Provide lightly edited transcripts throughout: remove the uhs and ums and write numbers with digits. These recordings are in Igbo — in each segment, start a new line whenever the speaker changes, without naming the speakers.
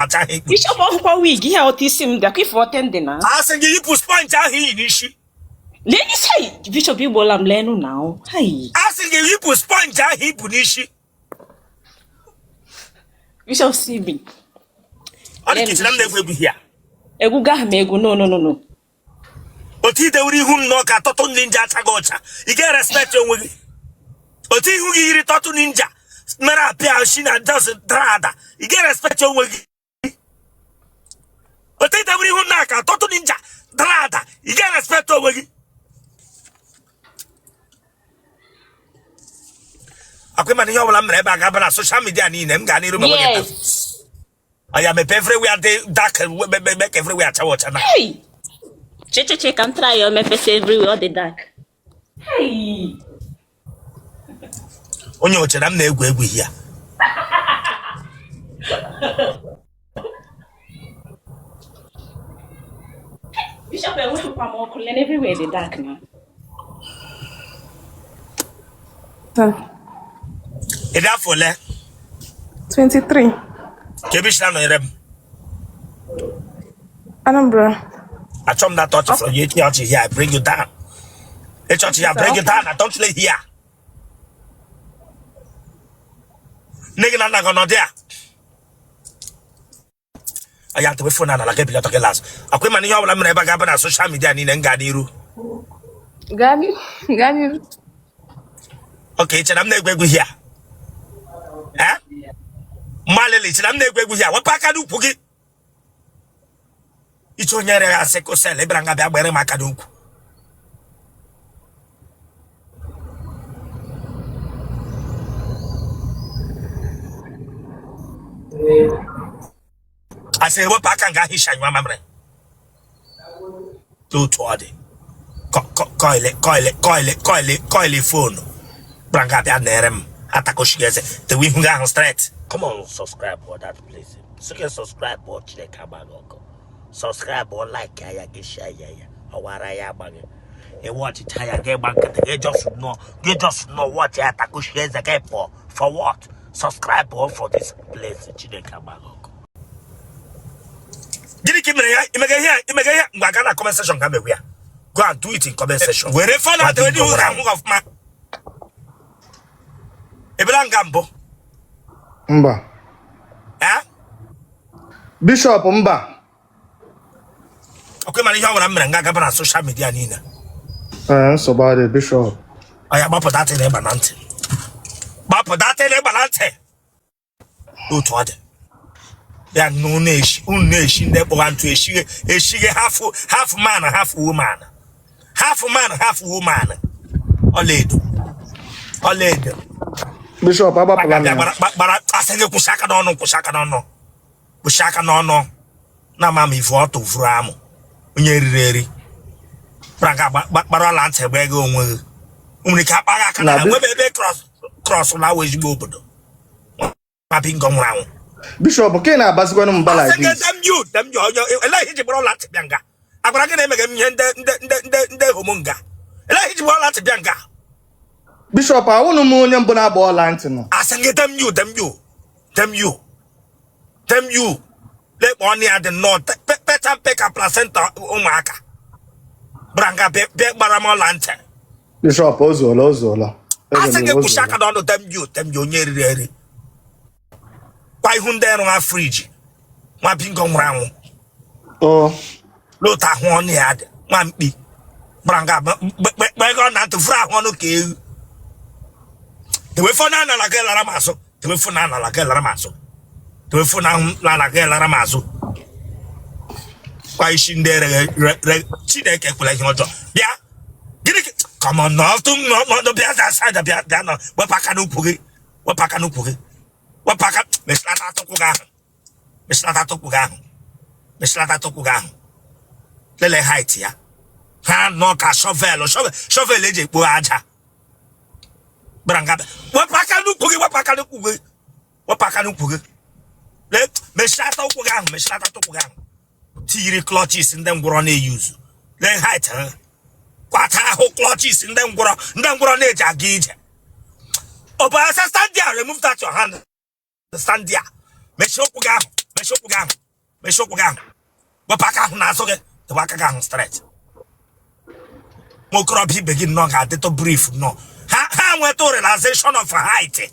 Acha ahụ ikpu.
Bishop, ọhụkwa wig ihe otu isi m dị akwa ife ote ndị na.
Asị gị yipụ sponge ahụ iyi n'isi.
Lee isi hai Bishop, igbola m leenụ na o. Hai.
Asị gị yipụ sponge ahụ ibu n'isi.
Bishop, see me.
Ọ dị ka ichere m na-egwu egwu here.
Egwu gaghị m egwu, no, no, no, no.
Otu i dewere ihu nnọọ ka turtle ninja achaghị ọcha, ị ga-respect onwe gị. Otu ihu gị yiri turtle ninja mere apịa shi na jos dara ada, ị ga-respect onwe gị. Otu i dewere ihu nnọọ ka turtle ninja dara ada, ị ga-respect onwe gị. Akwa ịma na ihe ọbụla m mere ebe a ga-aba na social media niile, m gaa n'iru ma nweghị.
Yes.
Aya, mepe everywhere dị dark, make everywhere achawa ọcha na.
Hey. Che che che, ka m try ya mepesi everywhere ọ dị dark. Hey.
Onye oche na m na-egwu egwu here.
Bishop, enweghịkwa m ọkụ, len everywhere dị dark na.
Sir,
Ị dị afọ ole?
23.
Ka ebe isi na-anọnyere m?
Anambra.
Achọ m that touch from you. Echi ọchị here, I bring you down. Echi ọchị here, I bring you down. I don't play here. Nne gị na nna gị ọnọdụ a aya tewe phone n'ala gị bilọtọ gị las. Akwa ịma na ihe ọbụla mere ebe a ga-aba na social media niile, m gaa n'iru.
Gaa n'ihu. Gaa n'ihu.
Okay, chere m na-egwu egwu here. Eh? Mmalili, chere m na-egwu egwu here. Wepụ aka n'ukwu gị. Iche onye rere ya sickle cell ịbịara nga bịa gbere m aka n'ukwu. Asị ewepụ aka nga ahụ isi anyụ mamịrị. Otu ọ dị kọịlị kọịlị kọịlị kọịlị kọịlị phone bịara nga bịa nere m atakọchighị eze. Tewe ihu gị ahụ straight. Come on, subscribe for that place. Sị gị subscribe ọ, Chineke agbaghị ọkụ. Subscribe ọ, like ya, gị share ya, ya ọwara ya agbaghị. Ị watchịcha ya, gị gba nkịtị, gị just nọ, gị just nọ watch ya, takọchi eze gị pụọ. For what? Subscribe ọ for this place. Chineke agbaghị ọkụ. Gịnị ka ị mere ya? Imega ihe a, imega ihe a. Ngwa, gaa na comment section ka megwe ya. Go and do it in comment section. Were phone a dewe n'ihu ka ahụ gị ọfụma. Ebela nga mbụ?
Mba.
Eh?
Bishop, mba.
Ọkwa ịmara ihe ọ bụla m mere nga gaba na social media niile.
Ee, nsogbu adị, Bishop.
Ọ ya gbapụta atị na ịgba na ntị, gbapụta atị na ịgba na ntị. Otu ọ dị ya na unu na-eshi, unu na-eshi ndị kpọga ntụ eshighe eshighe, half half man, half woman, half man, half woman. Ọlaedo, ọlaedo.
Bishop, agbapụla m ya.
Gbara asị gị kwụsị aka n'ọnụ, kwụsị aka n'ọnụ, kwụsị aka n'ọnụ. Na ama m ivu ọtụ vuru amụ onye riri eri gbara gbara ọla ntị gba ego onwe gị nwere ike akpaghị aka na nwebe ebe cross cross lawa ezigbo obodo ma bingo nwụrụ anwụ.
Bishop, ka ị na-abazikwanụ mba like this?
Damn you, damn you. Onye elee ihe iji gbara ọla ntị bịa nga? Agwara gị na emeghe m ihe ndị ndị ndị ndị ndị homo nga. Elee ihe iji gbara ọla ntị bịa nga?
Bishop, awụnụ m onye mbụ na-agba ọla ntị nọ.
Asị gị damn you, damn you, damn you, damn you. Lekpa ọnụ ya dị nnọọ pecha mpe ka placenta ụmụaka. Bịara nga bịa gbara m ọla ntị.
Bishop, o zuola, o zuola.
Asị gị kwụsị aka n'ọnụ. Damn you, damn you, onye riri eri kwa ihu ndị rụ ha fridge, nwa bingo nwụrụ anwụ. Lota ahụ ọnụ ya dị nwa mkpi gbara nga kpego na ntị furu ahụ ọnụ ka ewu. Tewe phone n'ala gị lara m azụ. Tewe phone n'ala gị lara m azụ. Tewe phone ahụ n'ala gị lara m azụ. Kwa isi ndị ere. Chineke ekwela ihe ọjọọ bịa. Gịnị? Come on, n'ọtụ n'ọnọdụ bịa za side bịa bịa nọ. Wepụ aka n'ukwu gị, wepụ aka n'ukwu gị, wepụ aka. Mechilata atụkwụ gị ahụ, mechilata atụkwụ gị ahụ, mechilata atụkwụ gị ahụ. Lelee height ya, ha nọ ka shovel, shovel eji ekpo aja. Gbara nga wepụ aka n'ukwu gị, wepụ aka n'ukwu gị, wepụ aka n'ukwu gị. Mechilata ụkwụ gị ahụ, mechilata ụkwụ gị ahụ. Tiyiri crutches ndị ngwọrọ na-eyuzu. Lee height ha, kwata ahụ crutches ndị ngwọrọ, ndị ngwọrọ na-eji aga ije. Ọ bụ asa. Stand there, remove that your hand. Stand there, mechie ụkwụ gị ahụ. Mechie ụkwụ gị ahụ, mechie ụkwụ gị ahụ, wepụ aka ahụ n'azụ gị, dewe aka gị ahụ straight. Nwa okorobịa ibe gị nnọọ ga-adịtụ brief nnọọ, ha nweta realization of height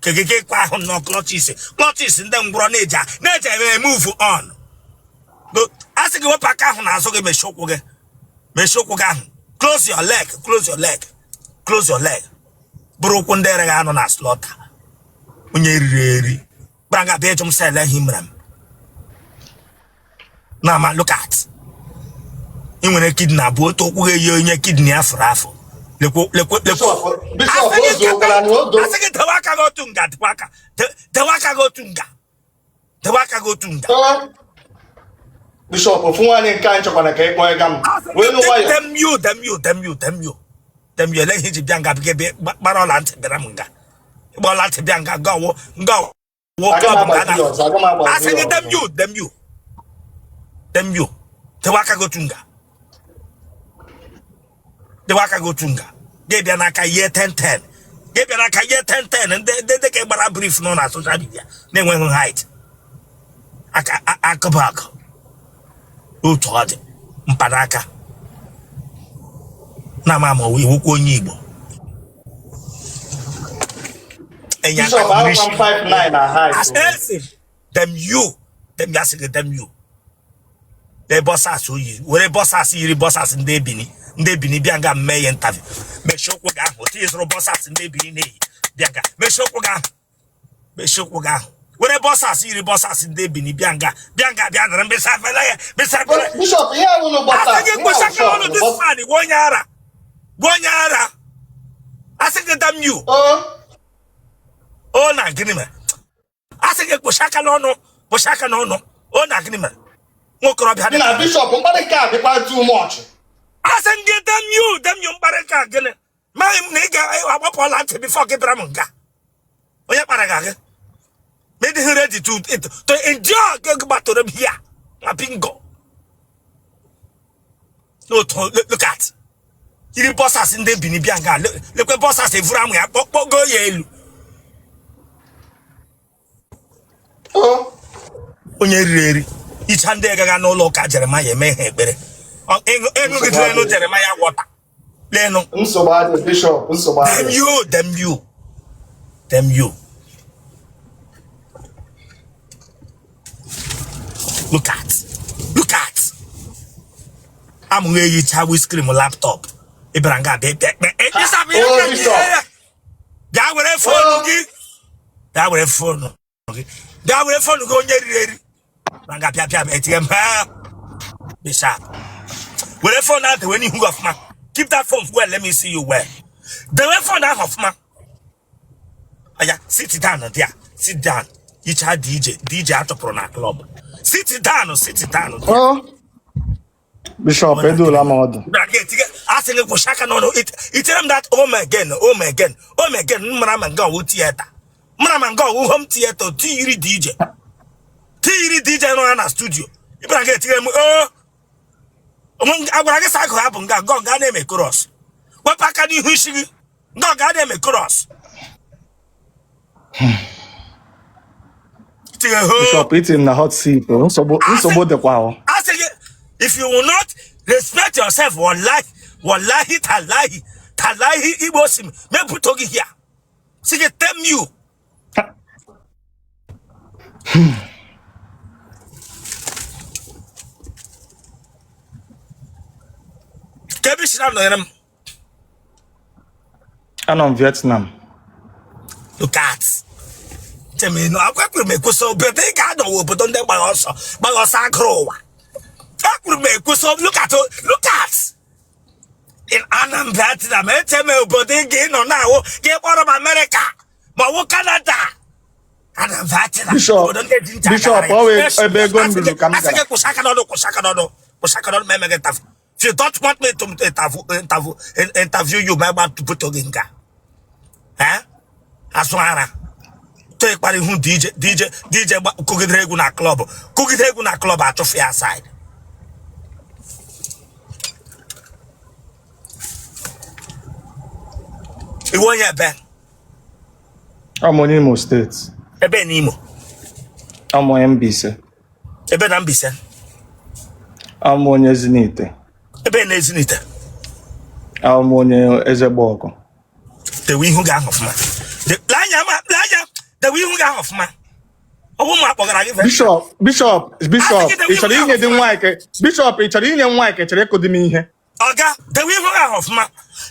kegege kwa ahụ nnọọ clutches clutches ndị ngwụrọ na-eji na-eji eme move on. A sị gị wepụ aka ahụ n'azụ gị, mechie ụkwụ gị, mechie ụkwụ gị ahụ, close your leg, close your leg, close your leg. Bụrụ ụkwụ ndị ereghị anụ na slaughter, onye riri eri gbara nga bịa ịjụ m sị ele ihe mere m na ama. Look at, ị nwere kidney abụọ, otu ụkwụ ga-eyi onye kidney ya fụrụ afụ. Lekwo, lekwo, lekwo.
Bishop, o zuokwara na odo.
Asị gị dewe aka gị otu nga, dewe aka, dewe aka gị otu nga, dewe aka gị otu nga.
Bishop, ofu nwaanyị nke anyị chọkwara ka ị kpọọ ịga m wee nụ nwayọ.
Damn you, damn you, damn you, damn you, damn you. Ele ihe iji bịa nga gị bịa gbara ọla ntị bịara m nga ịgba ọla ntị bịa nga nga ọwụ nga ọwụ
Aga m
club nga
agbazi ya ọzọ, aga m agbazi
asị gị
ya
damn
ọzọ.
you, damn you, damn you. Dewe aka gị otu nga, dewe aka gị otu nga. Gị bịa n'aka ihe 10 10, gị bịa n'aka ihe 10 10. Ndị dị ka gbara brief nọ na social media na-enweghị height aka akụba akụ otu ọ dị mkpanaka na ama ama iwukwa onye Igbo enye aka
Bishop, ahụkwa m 5'9 na height.
As esi damn you, damn you, asị gị damn you. Lee boxers oyi were boxers yiri boxers ndị ebini, ndị ebini bịa nga mee ya interview. Mechie ụkwụ gị ahụ otu ịzụrụ boxers ndị ebini na-eyi bịa nga. Mechie ụkwụ gị ahụ, mechie ụkwụ gị ahụ, were boxers yiri boxers ndị ebini bịa nga, bịa nga, bịa nara mbesa afele ya, mbesa afele.
Bishop, ihe ahụ n'ụgbọ taa.
Asị gị kpocha aka ọnụ. This man gwa onye ara, gwa onye ara. Asị gị damn you. O na gịnị mere? Asị gị kpocha aka n'ọnụ, kpocha aka n'ọnụ. O na gịnị mere nwokorobịa dị
Na Bishop, mkparị nke a dịkwa too much.
Asị gị damn you, damn you. Mkparị ka gịnị? Maghị m na ị ga-agbapụ ọla ntị before gị bịara m nga. Onye kpara gị gị ma ị dịghị ready to endure gị gbatụrụ m here na bingo n'otu. Look at, yiri boxers ndị bini bịa nga. Lekwe boxers evuru amụ ya kpọgo ya elu. Onye riri eri icha ndị gaga n'ụlọ ụka Jeremaya eme ha ekpere. Ịṅụgidere nụ Jeremaya water leenụ.
Nsogbu adị, Bishop, nsogbu
Damn
adị.
you, damn you, damn you. Look at, look at, amụghị eyicha windscreen laptop ị bịara nga bịa bịa bịa
Oh, Bishop.
Bịa were phone gị, bịa were phone gị, bịa were phone gị. Onye riri eri na nga bịa bịa etinye m ha. Bishop, were phone ahụ dewe n'ihu gị ọfụma. Keep that phone well, let me see you well. Dewe phone ahụ ọfụma. Aya, sit down there, sit down. Icha DJ DJ atụpụrụ na club. Sit down, sit down there.
Oh. Bishop, edula m ọdụ.
Bịara gị etinye, asị gị kwụsị aka n'ọnụ. Itere m that home again, home again, home again. Mara ma nga ọwụ theater, mara ma nga ọwụ home theater. Tiyiri DJ, tiyiri DJ nọ ya na studio. Ịbịara gị etinye m o agwara gị sa agụ hapụ nga nga nga na-eme chorus. Wepụ aka n'ihu isi gị nga nga na-eme chorus. Tinye ho.
Bishop, iti m na hot seat o. Nsogbu, nsogbu dịkwa o.
Asị gị, if you will not respect yourself, wallahi, wallahi, talahi, talahi, igbo si m mepụta gị here. Sị gị damn you. Ka ebe isi na-anọnyere m?
Anọ m Vietnam.
Look at chemino akwụkwọ m ekwusa obodo ị ga-anọwa, obodo ndị gbara ọsọ, gbara ọsọ agụrụ ụwa. Ekwuru m ekwusa. Look at, look at, in Anambra tina ma eche m obodo ị ga-ịnọ na-awụ gị kpọrọ m Amerịka ma ọwụ Canada. Anambra tina
Bishop,
obodo ndị ji ncha
Bishop,
agagharị.
ọ wee ebe ego m ruru ka m
Asị gị
gara.
kwụsị aka n'ọnụ, kwụsị aka n'ọnụ, kwụsị aka n'ọnụ ma emeghị interview. If you don't want me to interview you, ma gba tụpụtụ gị nga. Eh, azụ ara tụ ịkpara ihu DJ DJ DJ kụgidere egwu na club, kụgidere egwu na club, achụfụ ya aside. Iwe onye ebe?
Ọ m onye Imo State.
Ebe n'Imo?
Ọ m onye Mbaise.
Ebe na Mbaise?
Awụ m onye Ezinite.
Ebe na Ezinite?
Awụ m onye Ezegbe Ọgụ.
Dewe ihu gị ahụ ọfụma. Lee anya ma lee anya, dewe ihu gị ahụ ọfụma. Ọ bụ m akpọgara gị.
Bishọp, Bishọp, Bishọp,
Asị gị dewe
ị chọrọ
ihu gị
inye di
ahụ ọfụma.
nwaanyị ka Bishọp, ị chọrọ inye nwaanyị ka ị chọrọ ịkụdi m ihe?
Ọga, dewe ihu gị ahụ ọfụma.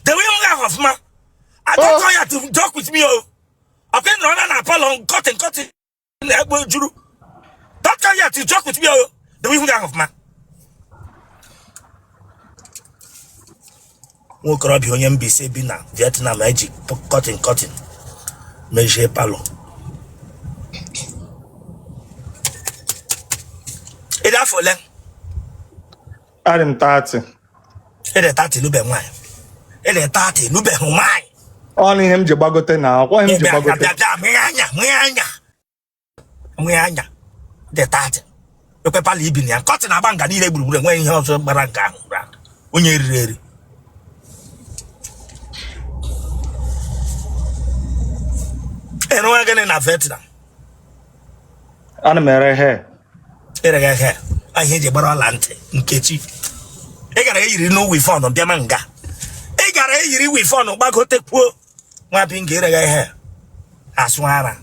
Dewe ihu gị ahụ ọfụma. I don't
Oh.
call you to talk with me o. Ọkwa ị nọrọ na parlour curtain curtain na-ekpo juru. Don't come here to joke with me o. Dewe ihu gị ahụ ọfụma. Nwa okorobịa onye Mbaise bi na Vietnam eji curtain curtain mejie parlour. Ị dị afọ ole?
Adị m 30.
Ị dị 30 lụbe nwaanyị. Ị dị 30 lụbeghị nwaanyị.
Ọ na ihe m ji gbagote na akwụkwọ ihe m ji
Bịa bịa
gbagote.
bịa bịa mụnye anya mụnye anya mụnye anya dị 30 ekwe parlour ibi na ya curtain agba nga niile gburugburu enweghị ihe ọzọ gbara nke ahụ round. Onye riri eri ịrụwa gịnị na Vietnam?
Ana m ere hair.
Ereghị hair ahụ eji gbara ọla ntị. Nkechi, ị gara eyiri no weavon bịa ma nga ị gara eyiri weavon gbagotekwuo nwa binga ereghị hair asụ ara.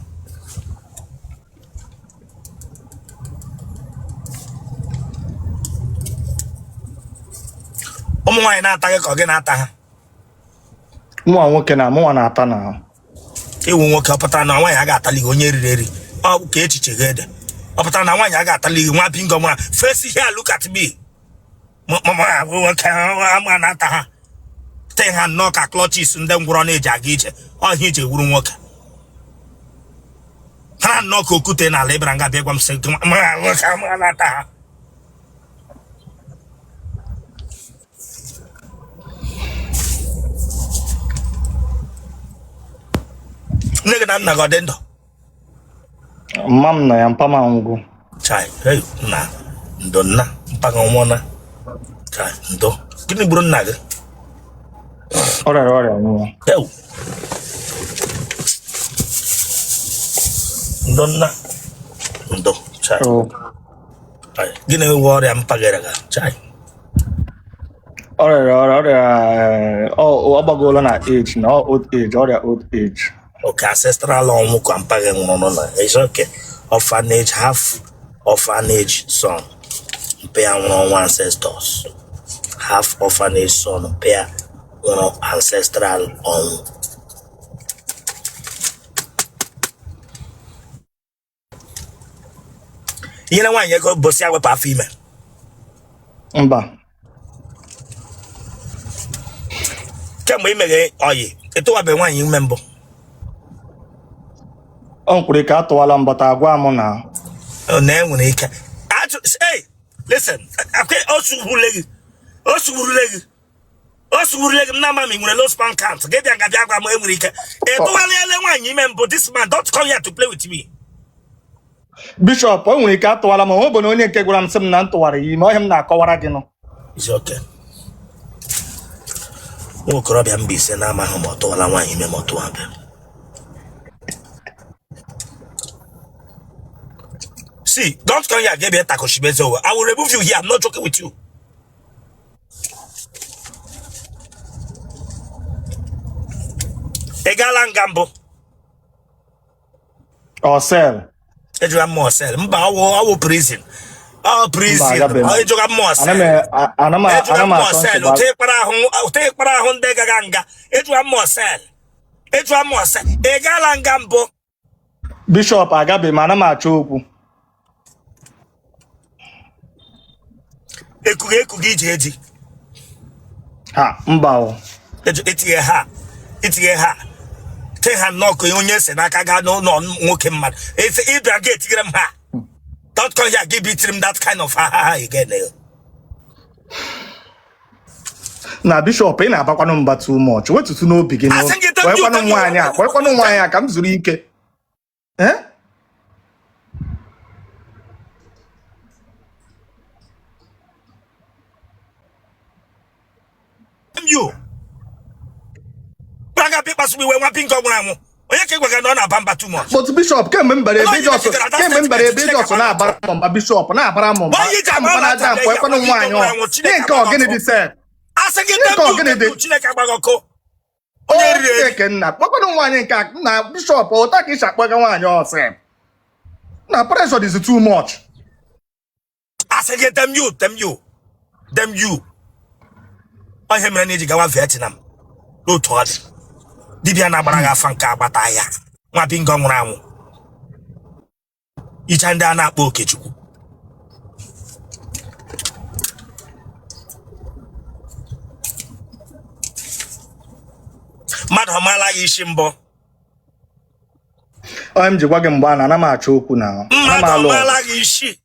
Ụmụ nwaanyị na-ata gị ka ọ gị na-ata ha?
Mụnwa nwoke na mụnwa na-ata na.
Ị wụ nwoke, ọ pụtara na nwaanyị a ga-atali gị? Onye riri eri, ọ bụ ka echiche gị dị, ọ pụtara na nwaanyị a ga-atali gị? Nwa bingo nwa, face here, look at me. Nwoke ama na-ata ha tee ha nnọọ ka crutches ndị ngwụrọ na-eji aga ije ọhịa iji wuru nwoke ha nnọọ ka okwute n'ala ịbara nga bịa gwa m sị nwoke ama na-ata ha. Nne gị na nna gị ọ dị ndụ?
Mma m na ya, mpa m anwụgo.
Chai, hey, nna, ndo nna, mpa gị nwụọna. Chai, ndo. Gịnị gburu nna gị?
Ọ rịara ọrịa nwụọ.
Ew. Ndo nna, ndo. Chai.
Oh.
Chai. Gịnị wụ ọrịa mpa gị rịaga? Chai.
Ọ rịara ọrịa ọrịa ọ gbagoola na age na old age, ọrịa old age.
Okay, ancestral ọnwụ ka mpa gị nwụrụ na it's okay. Orphanage, half orphanage son. Mpa ya nwụrụ ọnwụ ancestors. Half orphanage son, mpa ya nwụrụ ancestral ọnwụ. I nyere nwaanyị ego bosi ya wepụ afọ ime?
Mba.
Kemgbe ị meghe ọyị, ị tụwabeghị nwaanyị ime mbụ?
Ọ nkwere ka atụwala m bata agwa m na
Ọ na enwere ike ajụ. Hey, listen, o sugburule gị, o sugburule gị, o sugburule gị. M na-ama m ị nwere low sperm count. Gị bịa nga bịa gwa m enwere ike ị tụgharịala nwaanyị ime mbụ. This man, don't come here to play with me.
Bishọp, o nwere ike atụwala m, ọ bụ na onye nke gwara m sị m na m tụwara ya ime ọhịa m na-akọwara gị nụ.
It's okay. Nwa okorobịa Mbaise na-amaghị ma ọ tụwala nwaanyị ime ma ọ tụwabe. See, don't come here, give me a takoshibeze. I will remove you here. I'm not joking with you. Ị gaala nga mbụ?
Ọ cell?
Ejụga mmụọ cell? Mba, ọwụ ọwụ prison, ọ
Mba,
prison.
agabeghị m.
Ejụga mmụọ
Ana m
cell?
ana m
Ejụga
ana m
mmụọ
atọ
cell?
nsogbu.
Otu ịkpara ahụ, otu ịkpara ahụ ndị gaga nga. Ejụga mmụọ cell? Ejụga mmụọ cell? Ị gaala nga mbụ?
Bishọp, agabeghị m, ana m achọ okwu.
Ekughị ekughị ije eji?
Ha, mba o.
Etinye ha, itinye ha te ha nnọọ ka onye si n'aka gaa n'ụlọ nwoke mmadụ. Esi ịbịa ga etinyere m ha. Don't come here give it m that kind of ha ha ha again, eh.
Na bishọp, ị na-abakwanụ mba too much. Wetutu n'obi gị.
Asị gị, thank you,
Kwerekwanụ
thank you.
nwaanyị a, kwerekwanụ nwaanyị a ka m zuru ike. Eh?
You braga bịa kpasu m iwe. Nwa pinko nwụrụ anwụ, onye Onye ka ị gwaga na ọ na-aba mba too much?
But bishop, kemgbe m bara ebe
Onye
jos
jikọtara that
kemgbe m bara ebe
statement,
jos
Chineke
na-abara m mba, bishop na-abara m mba.
Onye ji agba
Mba
ọla
na-ada
ntị
mkpọ ekwenụ
abịa
nwaanyị
ya,
ọ
Chineke
ihe nke
agbaghị
ọgịnị
ọkụ.
dị sef?
Asị gị
Ihe nke
dem
ọgịnị dị?
you, Chineke agbaghị ọkụ. Onye riri eri.
Chineke nna, kpọkwanụ nwaanyị nke a na bishop, ụta ka isi akpọga nwaanyị ọ sef na pressure is too much.
Asị gị damn you, damn you, damn you. Ọ ihe mere na iji gawa Vietnam n'otu ọ dị dibịa na-agbara gị afa nke agbata ya nwa bingo nwụrụ anwụ icha ndị a na-akpọ Okechukwu. Mmadụ ọ maala gị isi mbụ?
Onye m ji gwa gị mgbe a na ana m achọ okwu na ana m
Mmadụ ọ
alụ ọgụ.
maala gị isi?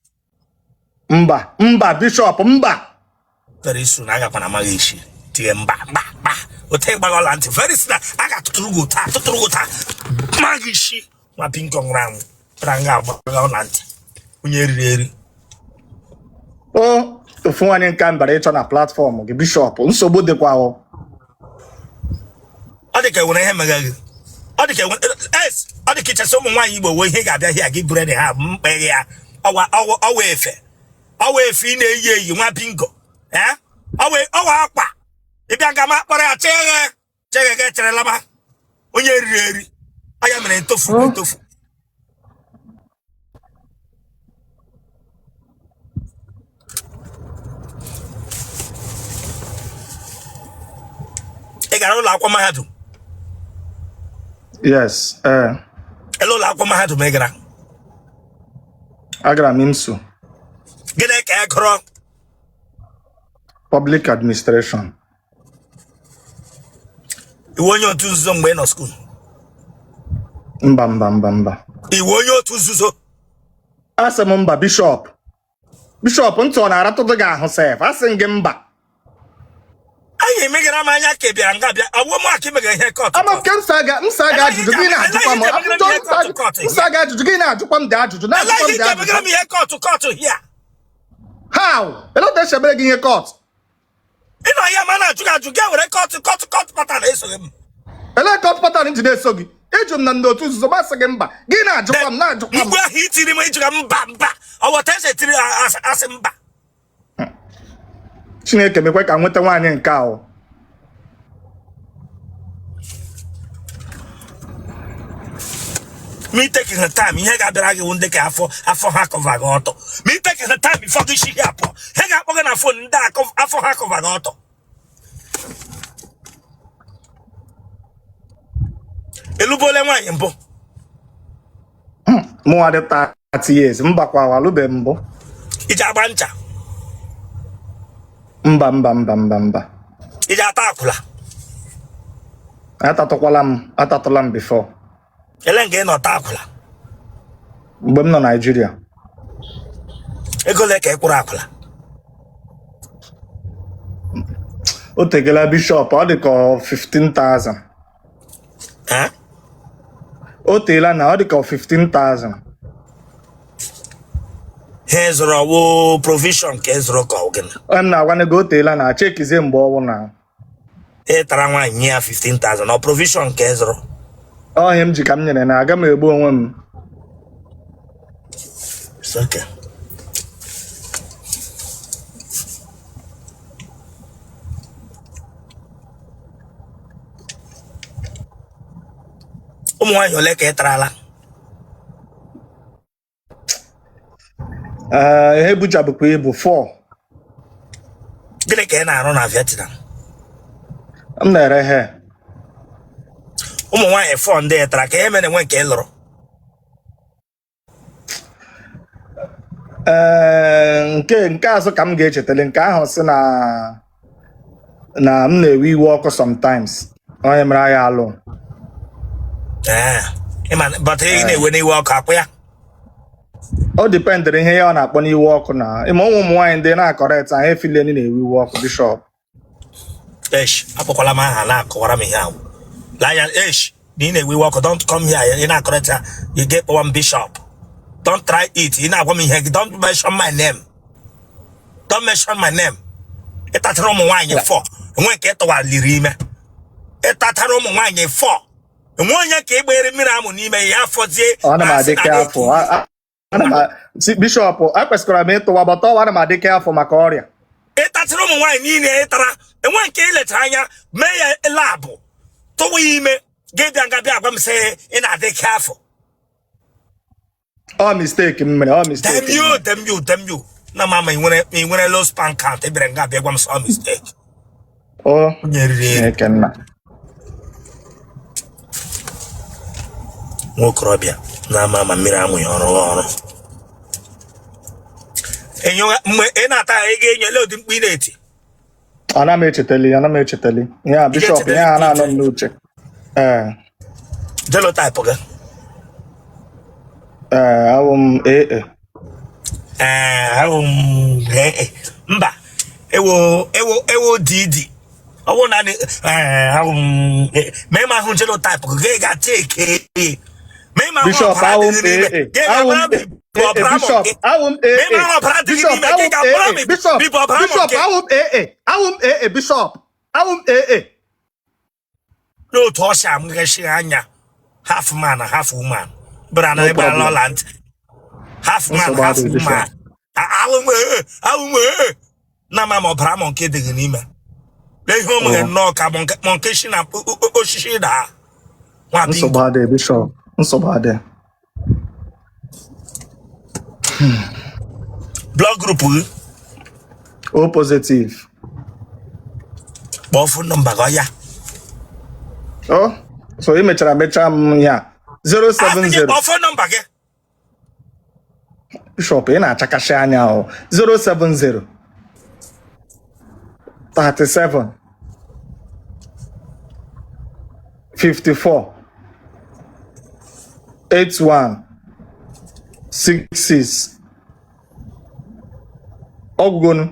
Mba, mba, bishop, mba.
Very soon agakwana amaghị isi tie mba mba mba ote gbagọla ntị. Very soon a ga-atụtụrụ gị ụta, atụtụrụ gị ụta, ma gị isi nwa bingo nwụrụ anwụ tara nga agbagọla ntị onye riri eri.
O ofu nwaanyị nke m bịara ịchọ na platform gị, bishop, nsogbu dịkwa o.
Ọ dị ka enwere ihe mega gị. Ọ dị ka enwere es, ọ dị ka ichesa ụmụ nwaanyị Igbo wee ihe ga-abịa hịa gị bụrụ ha mkpeghe ya ọwa ọwa ọwa efe ọwa efe ị na-eyi eyi nwa bingo ee ọwa ọwa akwa ịbịa nga ma kpọrọ ya cheghe cheghe ga echerela ma onye riri eri ọ ya mere ntofu ntofu. Ị gara ụlọ akwụkwọ mahadum?
Yes, ee.
Ele ụlọ akwụkwọ mahadum ị gara?
Agara m IMSU.
Gịnị ka ị gụrụ?
Public administration.
Ị wụ onye otu nzuzo mgbe ị nọ school?
Mba, mba, mba, mba.
Ị wụ onye otu nzuzo?
Asị m mba, bishop. Bishop, ntị ọ na-aratụdụ gị ahụ sef? Asị m gị mba.
Anyị emegara m anya ka ị bịara nga bịa awụ m aka imegara ihe court.
Ama m ke m sa gị ajụjụ, gị na-ajụkwa m m sa gị ajụjụ, gị na-ajụkwa m dị ajụjụ, na-ajụkwa m dị ajụjụ.
Emegara m ihe court court here.
How? Ele otu esi emere gị ihe court?
Ị nọ ya ma na-ajụ gị ajụ gị were court court court pattern esoghị m.
Ele court pattern ji na-eso gị? Ịjụ m na ndị otu nzuzo, masị gị mba, gị na-ajụkwa m, na-ajụkwa m.
Mgbe ahụ itiri m ịjụga mba mba ọwọta eze tiri asị mba.
Chineke mekwe ka nweta nwaanyị nke ahụ.
Ma take her time ihe ga-abịara gị wụ ndị ka afọ afọ ha cover gị ọtọ. Ma take her time before gị shi apụọ, ha ga-akpọ gị na phone ndị afọ ha cover gị ọtọ. Elubole nwaanyị mbụ?
Mụnwa dị 30 years, mbakwa, alụbe mbụ.
Iji agba ncha?
Mba, mba, mba, mba, mba.
Iji ata akwụla?
Atatụkwala m, atatụla m before.
Ele nga ị nọ taa akwụla?
Mgbe m nọ Naijiria.
Ego ole ka ị kwụrụ akwụla?
O tegela, bishop, ọ dị ka 15,000.
Eh?
O teela na ọ dị ka 15,000.
Ha zụrụ ọwụ provision ka ị zụrụ ka ọ gịnị?
M na-agwa gị, o teela na chekizie mgbe ọwụ na.
Ị tara nwaanyị nye ya 15,000, ọ provision ka ị zụrụ?
Ọhịa m ji ka m nyere na aga m egbu onwe m.
It's okay. Ụmụ nwaanyị ole ka ị tarala?
Ee, ihe buchabụkwa ibu 4.
Gịnị ka ị na-arụ na Vietnam?
M na-ere hair.
Ụmụ nwaanyị 4 ndị ị tara, ka ihe mere nwe nke ị lụrụ?
Ee, nke azụ ka m ga-echetara nke ahụ si na m na-ewe iwe ọkụ sometimes, onye mere ya alụ.
Ee, ịma but ị na-ewe n'iwe ọkụ akwụ ya.
O dependịrị ihe ya ọ na-akpọ n'iwe ọkụ na ịma ụmụ nwaanyị ndị na-acorrect anyị efileni na-ewe iwe ọkụ, bishop.
Esh, akpọkwala m aha na-akọwara m ihe ahụ. Lee anya, esh, na ị na-ewe iwe ọkụ, don't come here, ị na-acorrect ya, ị ga-ekpọwa m bishop. Don't try it, ị na-agwa m ihe gị, don't mention my name. Don't mention my name. Ị tatara ụmụ nwaanyị 4, enwe nke ị tụwaliri ime. Ị tatara ụmụ nwaanyị 4, Enwe onye ka ị gbere mmiri amụ n'ime ya afọzie.
Ana m
na asị
adị
na
careful.
na-eti.
Ana m si bishọp, ekwesịkwara m ịtụwa bọta ọwa, ana m adị careful maka ọrịa.
Ị tachara ụmụ nwaanyị niile ị tara, enwe nke ị lechara anya mee ya lab tụwa ya ime, gị bịa nga bịa agwa m sị ị na-adị careful.
Ọ mistake m mere, ọ mistake
Damn
m
you,
mere.
damn you, damn you. Na mama, ị nwere low sperm count, ị bịara nga bịa gwa m sị ọ mistake.
O
Onye riri eri.
Chineke nna.
Nwa okorobịa na-ama ama mmiri amụ ya ọrụ ọrụ. Enyo mgbe ị na-ata ya, ị ga-enyo ele ụdị mkpu ị na-eti.
Ana m echetali, ana m echetali ya.
Ị
Bishọp,
ga-echetali
ya
mkpu
na-anọ
ị
m n'uche, ee.
Genotype gị?
Ee, awụ m AA.
Ee, ahụ m ee, mba, ewo ewo ewo DD. Ọ bụrụ na ee, ahụ m ee, ma ị ma ahụ genotype gị, gị ga-acha eke, ma ị ma ahụ
Bishọp,
ọbara
awụ m
dị n'ime
AA.
gị
Awụ m
ga-amara ma ị bụ
AA.
ọbara
Bishọp,
monkey.
awụ m
Ma ị ma
AA.
ahụ ọbara dị gị
Bishọp,
n'ime
awụ
gị
m
ga-amara
AA.
ma ị
Bishọp,
bụ ọbara
Bishọp,
monkey.
awụ m AA, awụ m AA. Bishọp, awụ m AA.
N'otu ọsha amụghachi anya, half man, half woman, bịara na
No
ịgbara
problem.
ọla ntị, half man,
Nsogbu
half
adịghị, Bishọp.
woman. Ahụ m ee, ahụ m ee, na ama ma ọbara monkey dị gị n'ime. Lee ihe o mere.
Oh.
Nnọọ ka monkey si na osisi daa nwa bingo.
Nsogbu adịghị, Bishọp, nsogbu adịghị.
Blood group gị?
O positive.
Kpọọ phone number gị ọya.
Oh, so ị mechara mechaa m ya.
Asị gị
070.
kpọọ phone number gị.
Bishọp, ị na-achakasị anya o. 070 37 54 81 66. Ọgwụgonu.